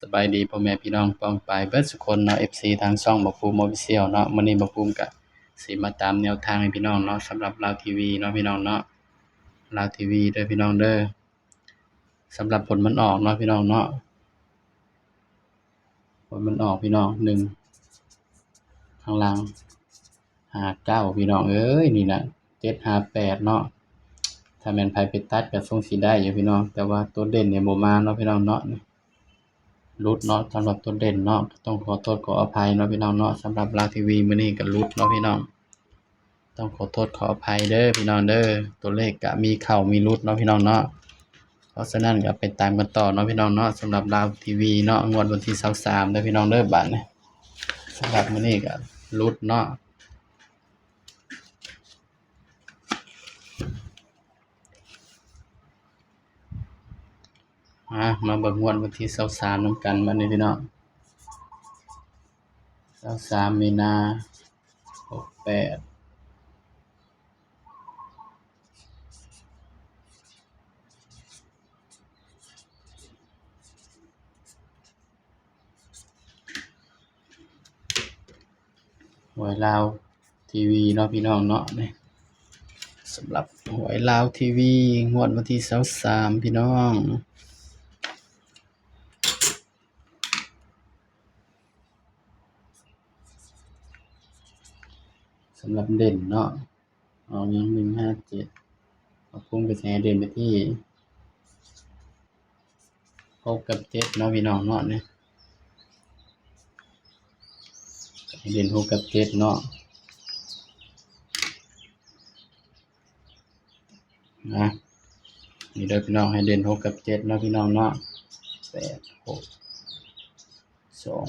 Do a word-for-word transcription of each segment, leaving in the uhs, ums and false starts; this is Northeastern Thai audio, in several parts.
สบายดีพ่อแม่พี่น้องป้องปายเบิดสุคนเนาะ เอฟซี ทางช่องบ่าวภูมิ Official เนาะ มื้อนี้บ่าวภูมิก็สิมาตามแนวทางให้พี่น้องเนาะ สำหรับลาวทีวีเนาะพี่น้องเนาะ ลาวทีวีเด้อพี่น้องเด้อ สำหรับผลมันออกเนาะพี่น้องเนาะ ผลมันออกพี่น้อง หนึ่ง ข้างล่าง ห้าเก้า พี่น้องเอ้ย นี่นะ เจ็ดห้าแปด เนาะ ถ้าแม่นไผไปตัดก็ทรงสิได้อยู่พี่น้อง แต่ว่าตัวเด่นเนี่ยบ่มาเนาะพี่น้องเนาะ หลุดเนาะ สำหรับตัวเด่นเนาะ ต้องขอโทษขออภัยเนาะพี่น้องเนาะ สำหรับลาวทีวีมื้อนี้ก็หลุดเนาะพี่น้อง ต้องขอโทษขออภัยเด้อพี่น้องเด้อ ตัวเลขก็มีเข้ามีหลุดเนาะพี่น้องเนาะ เพราะฉะนั้นก็ไปตามกันต่อเนาะพี่น้องเนาะ สำหรับลาวทีวีเนาะ งวดวันที่ยี่สิบสามเด้อพี่น้องเด้อ บัดนี้ สำหรับมื้อนี้ก็หลุดเนาะ อ่ะ มาเบิ่งงวดวันที่ยี่สิบสามนำกันบัดนี้พี่น้อง ยี่สิบสาม มีนา หกแปด หวยลาวทีวีเนาะพี่น้องเนาะ นี่ สำหรับหวยลาวทีวี งวดวันที่ยี่สิบสาม พี่น้อง สำหรับเด่นเนาะ ออกยัง หนึ่งห้าเจ็ด บ่าวภูมิก็สิให้เด่นไปที่ หกกับเจ็ดเนาะพี่น้องเนาะ นี่ ให้เด่น หกกับเจ็ด เนาะ นะ นี่เด้อพี่น้อง ให้เด่น หกกับเจ็ด เนาะพี่น้องเนาะ แปด หก สอง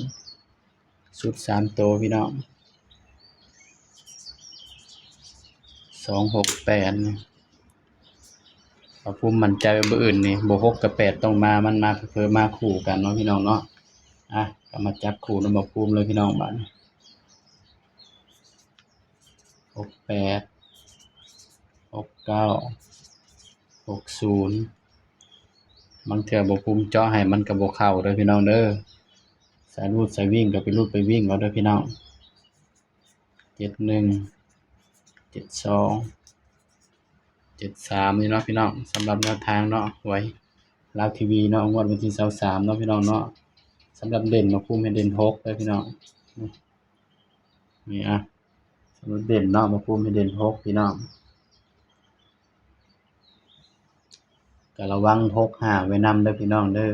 ชุดสามตัวพี่น้อง สอง หก แปด นี่ บ่าวภูมิมั่นใจว่ามื้ออื่นนี่ บ่ หก กับ แปด ต้องมา มันมาเพิ่มมาคู่กันเนาะพี่น้องเนาะ อ่ะ ก็มาจับคู่นำบ่าวภูมิเลยพี่น้อง บัดนี้ หกแปด หกเก้า หกศูนย์ บางเทื่อบ่าวภูมิเจาะให้มันก็บ่เข้าเด้อพี่น้องเด้อ สายรูดสายวิ่งก็ไปรูดไปวิ่งเอาเด้อพี่น้อง เจ็ดหนึ่ง เจ็ดสอง เจ็ดสาม นี่เนาะพี่น้อง สำหรับแนวทางเนาะ หวยลาวทีวีเนาะ งวดวันที่ยี่สิบสามเนาะพี่น้องเนาะ สำหรับเด่นบ่าวภูมิให้เด่น หก เด้อพี่น้อง นี่อ่ะ สำหรับเด่นเนาะ บ่าวภูมิให้เด่น หก พี่น้อง ก็ระวัง หกห้า ไว้นำเด้อพี่น้องเด้อ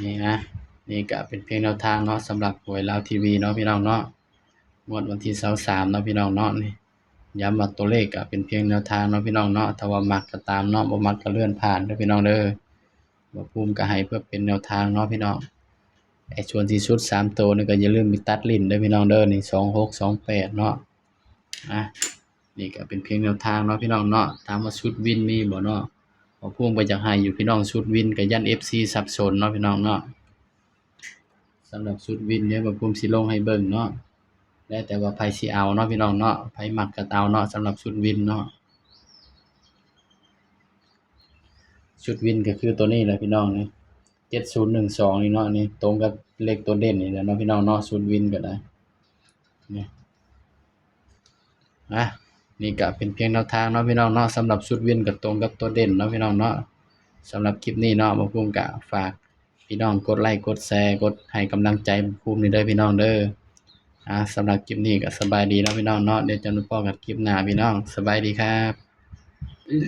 นี่นะ นี่ก็เป็นเพียงแนวทางเนาะ สำหรับหวยลาวทีวีเนาะพี่น้องเนาะ งวดวันที่ยี่สิบสามเนาะพี่น้องเนาะ นี่ ย้ำว่าตัวเลขก็เป็นเพียงแนวทางเนาะพี่น้องเนาะ ถ้าว่ามักก็ตามเนาะ บ่มักก็เลื่อนผ่านเด้อพี่น้องเด้อ บ่าวภูมิก็ให้เพื่อเป็นแนวทางเนาะพี่น้อง ไอ้ส่วนที่ชุดสามตัวนี่ก็อย่าลืมไปตัดเล่นเด้อพี่น้องเด้อ นี่ สองหก สองแปด เนาะ อ่ะ นี่ก็เป็นเพียงแนวทางเนาะพี่น้องเนาะ ถามว่าชุดวินมีบ่เนาะ บ่าวภูมิก็อยากให้อยู่พี่น้อง ชุดวินก็ย้าน เอฟซี สับสนเนาะพี่น้องเนาะ สำหรับชุดวินเนี่ยบ่าวภูมิสิลงให้เบิ่งเนาะ แล้วแต่ว่าไผสิเอาเนาะพี่น้องเนาะ ไผมักก็เอาเนาะ สำหรับชุดวินเนาะ ชุดวินก็คือตัวนี้แหละพี่น้องนี่ เจ็ดศูนย์หนึ่งสอง นี่เนาะ นี่ตรงกับเลขตัวเด่นนี่แหละเนาะพี่น้องเนาะ ชุดวินก็ได้ นี่ อ่ะ นี่ก็เป็นเพียงแนวทางเนาะพี่น้องเนาะ สำหรับชุดวินก็ตรงกับตัวเด่นเนาะพี่น้องเนาะ สำหรับคลิปนี้เนาะ บ่าวภูมิก็ฝากพี่น้องกดไลค์กดแชร์ กดให้กำลังใจบ่าวภูมินี่เด้อพี่น้องเด้อ อ่ะ สำหรับคลิปนี้ก็สบายดีเนาะพี่น้องเนาะ เดี๋ยวเจอกันพบกันคลิปหน้าพี่น้อง สบายดีครับ